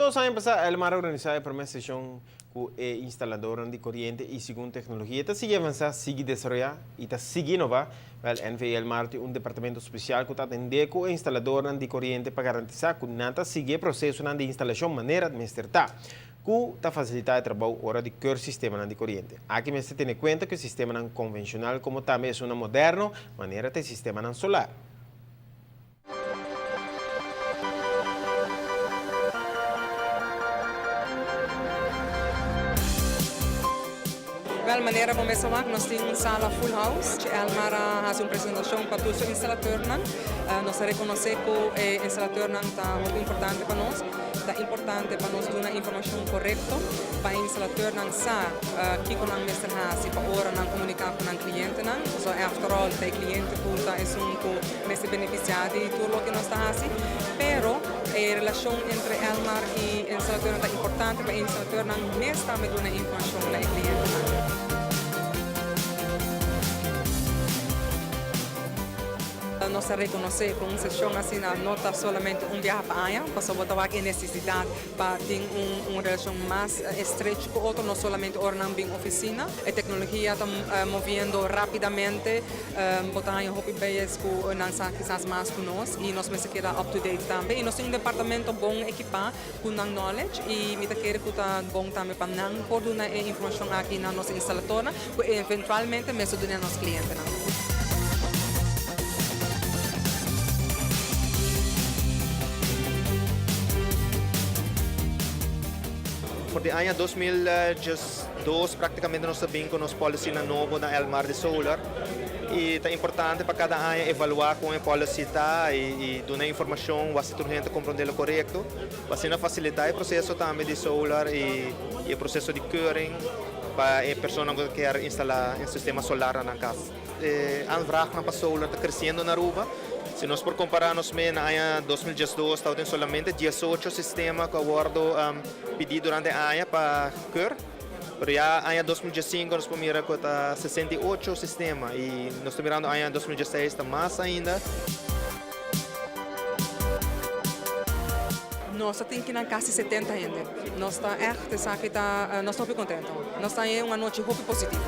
2 aña pasá Elmar a organisá e promé seshon ku e instaladornan di koriente i segun teknologia ta sigui avansá, sigui desaroyá i ta sigui inová, wèl NV Elmar tin un departamento spesial ku ta atendé ku e instaladornan di koriente pa garantisá ku nan ta sigui e prosesonan di instalashon manera mester ta, ku ta fasilitá e trabou ora di keur sistemanan di koriente. Aki mester tene kuenta ku e sistemanan konvenshonal komo tambe esunnan moderno manera ta e sistemanan solar. Wel, manera bo mester wak, nos tin un sala full house. Elmar a hasi un presentashon pa tur su instalateurnan. Nos ta rekonosé ku e instalateurnan ta hopi importante pa nos. Ta importante pa nos duna informashon korekto pa e instalateurnan sa kiko nan mester hasi pa ora nan komuniká ku nan klientenan. Pasobra after all ta e kliente ku ta esun ku mester benefisiá di tur loke nos ta hasi. Pero e relashon entre Elmar i instalateurnan ta importante pa e instalateurnan mes tambe duna e informashon na e klientenan. Nos ta rekonosé ku un seshon asina no ta solamente un biaha pa aña, pasobra bo ta wak e nesesidat pa tin un relashon mas estrecho ku otro, no solamente ora nan bin ofisina. E teknologia ta moviendo rápidamente, bo ta haña hopi beyes ku nan sa kisas mas ku nos i nos mester keda up to date tambe. I nos tin un departamento bon ekipá ku nan knowledge i mi ta kere ku ta bon tambe pa nan por duna e informashon aki na nos instalatornan ku eventualmente mester duna nos klientenan. For di aña 2012 práktikamente nos ta bin ku nos policynan nobo na Elmar di Solar i ta importante pa kada aña evaluá kon e policy ta i duna informashon wasi tur hende ta komprondé lo korekto pa asina fasilitá e proseso tambe di solar i e proseso di keuring pa e personanan ku ta kier instalá e sistema solar na nan kas. E aanvraagnan pa solar ta kresiendo na Aruba. Si nos por kompará nos mee na aña 2012 tabatin solamente 18 sistema ku a wòrdu pidí durante e aña pa keur. Pero ya aña 2015 nos por mira ku ta 68 sistema i nos ta mirando aña 2016 ta mas ainda. Nos ta tin kinan kasi 70 hende. Nos ta ègt esaki ta nos ta hopi kontento. Nos ta haña un anochi hopi positivo.